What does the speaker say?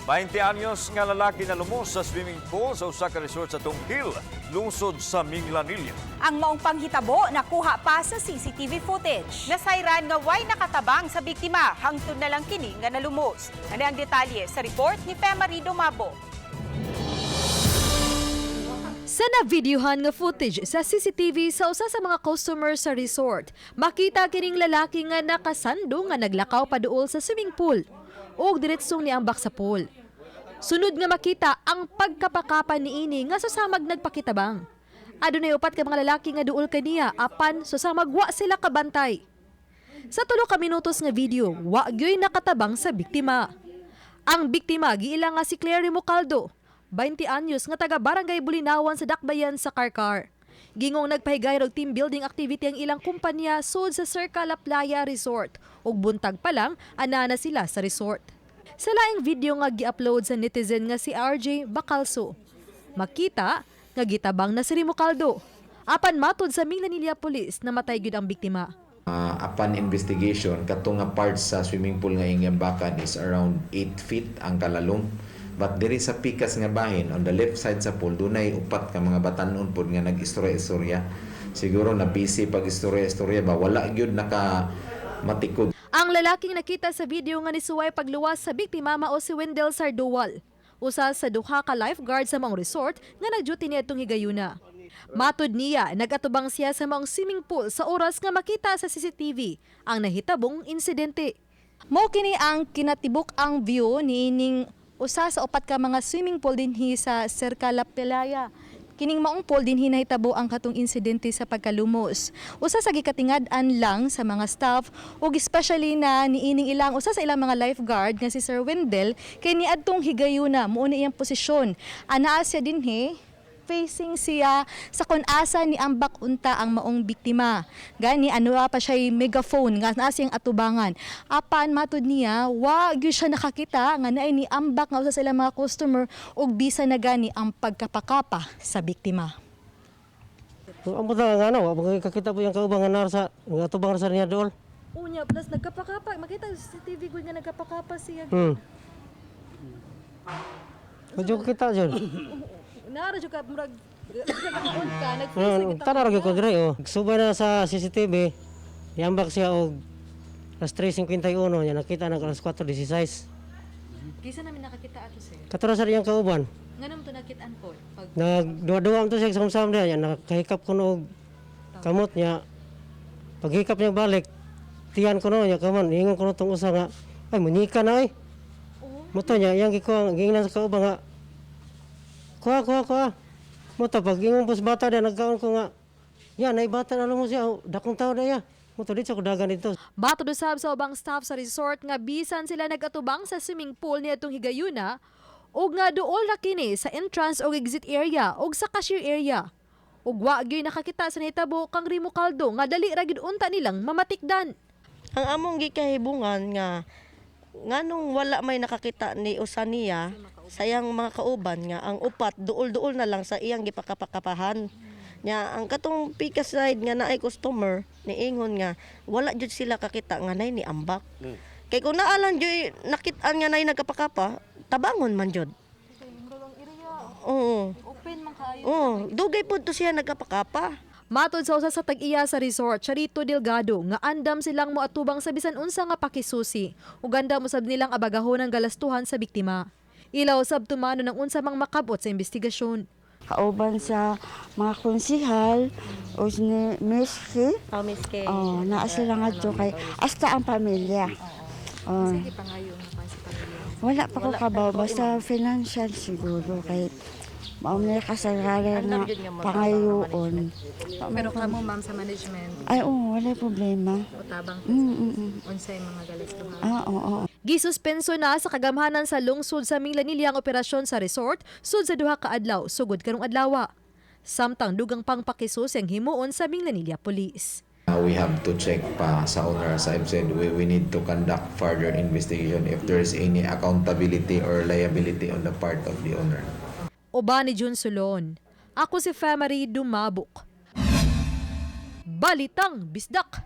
20 anyos nga lalaki na lumos sa swimming pool sa usa ka resort sa Tungkil, lungsod sa Minglanilla. Ang maong panghitabo nakuha pa sa CCTV footage. Nasayran nga way nakatabang sa biktima, hangtod na lang kini nga nalumos. Ano ang detalye sa report ni Femary Dumabo. Sa na-videohan nga footage sa CCTV sa usa sa mga customer sa resort, makita kining lalaki nga nakasando nga naglakaw paduol sa swimming pool ug diretsong niambak sa pool. Sunod nga makita ang pagkapakapa niini nga susamag nagpakitabang. Adunay upat ka mga lalaki nga duol kaniya apan susamag wa sila kabantay. Sa 3 ka minutos nga video, wa gyoy nakatabang sa biktima. Ang biktima giila nga si Clary Mocaldo, 20 anyos nga taga Barangay Bulinawan sa Dakbayan sa Carcar. Gingong nagpahigay og team building activity ang ilang kumpanya sud sa Circa La Playa Resort ug buntag pa lang ana na sila sa resort. Sa laing video nga gi-upload sa netizen nga si RJ Bacalso, makita nga gitabang na si Rimukaldo. Apan matod sa Minglanilla Police, namatay gyud ang biktima. Upon investigation, katong nga part sa swimming pool nga ingambakan is around 8 feet ang kalalom. But diri sa pikas nga bahin, on the left side sa pool, dunay upat ka mga batanon pod nga nag-istorya-istorya. Siguro na busy pag istorya-istorya ba, wala gyud naka matikod. Ang lalaking nakita sa video nga nisuway pagluwas sa biktima mao si Wendell Sardual, usa sa duha ka lifeguard sa maong resort nga nag-duty niadtong higayuna. Matod niya, nag-atubang siya sa maong swimming pool sa oras nga makita sa CCTV ang nahitabong insidente. Mao kini ang kinatibuk ang view niining usa sa upat ka mga swimming pool dinhi sa Cerca La Playa. Kining maong pool dinhi nahitabo ang katong insidente sa pagkalumos. Usa sa gikatingad-an lang sa mga staff ug especially na niining ilang usa sa ilang mga lifeguard nga si Sir Wendell kay niadtong higayuna mao ni iyang posisyon. Anaa siya dinhi facing siya sa kung asa ni ambak unta ang maong biktima. Gani ano pa siya megaphone nga naa siyang atubangan. Apan matud niya wa gyud siya nakakita nga naay ni ambak nga usa sa ilang mga customer ug bisa na gani ang pagkapakapa sa biktima. Ang buta nga ano, wa kakita po yung kaubang nga nar sa nga tubang sa niya dool. Unya, plus nagkapakapa, makita sa CCTV gud nga nagkapakapa siya. Medyo kita jud. Nara jud ka murag nagkaon ka, Tana ra gyud ko dire oh. Subay na sa CCTV. Yambak siya og alas 3:51 niya nakita na alas 4:16. Kisa namin nakakita ato, sir. Katura sa iyang kauban. Nganong to nakitaan po? Pag Nagduwa-duwa to siya sa samsam niya, niya nakahikap ko og kamot niya. Paghikap niya balik, tiyan ko no niya kaman, ingon ko no tong usa nga, ay munika na ay. Muto niya, iyang gikuha, giingnan sa kauban nga, kuha, kuha, kuha. Muto, pag ingon pos bata niya, nagkaon ko nga, yan, ay bata na mo siya, oh, dakong tao na iya. Muto, dito ko dagan dito. Matod usab sa ubang staff sa resort nga bisan sila nagatubang sa swimming pool niadtong higayuna ug nga duol ra kini sa entrance og exit area ug sa cashier area. Ug wa gyud nakakita sa nahitabo kang Rimo Caldo nga dali ra gyud unta nilang mamatikdan. Ang among gikahibungan nga nganong wala may nakakita ni usa niya sa iyang mga kauban nga ang upat duol-duol na lang sa iyang gipakapakapahan. Nya ang katong pikas side nga naay customer niingon nga wala jud sila kakita nga nay ni ambak. Kay kung naalan jud nakit-an nga nay nagkapakapa, tabangon man jud. Oo. Open man kaayo. Oo, dugay pud to siya nagkapakapa. Matod sa usa sa tag-iya sa resort, Charito Delgado, nga andam silang moatubang sa bisan unsa nga pakisusi ug andam usab nilang abagahon ang galastuhan sa biktima. Ilaw sab tumano ng unsa mang makabot sa investigasyon. Kauban sa mga konsihal o ni Miss K. Oh, Miss K. Oh, naa sila nga dyan kay hasta ang pamilya. Oh. Wala pa ko kabaw, basta financial siguro kay mao na kasagaran na pangayoon. Pero kamo, ma'am, sa management, Ay, oo, wala problema. utabang unsay mga galastuhan. Ah, oo, oo. Gisuspenso na sa kagamhanan sa lungsod sa Minglanilla ang operasyon sa resort sud sa 2 ka adlaw sugod karong adlawa. Samtang dugang pang pakisusi ang himuon sa Minglanilla Police. We have to check pa sa owner. As I've said, we need to conduct further investigation if there is any accountability or liability on the part of the owner. Uban ni Jun Solon. Ako si Femary Dumabok. Balitang Bisdak.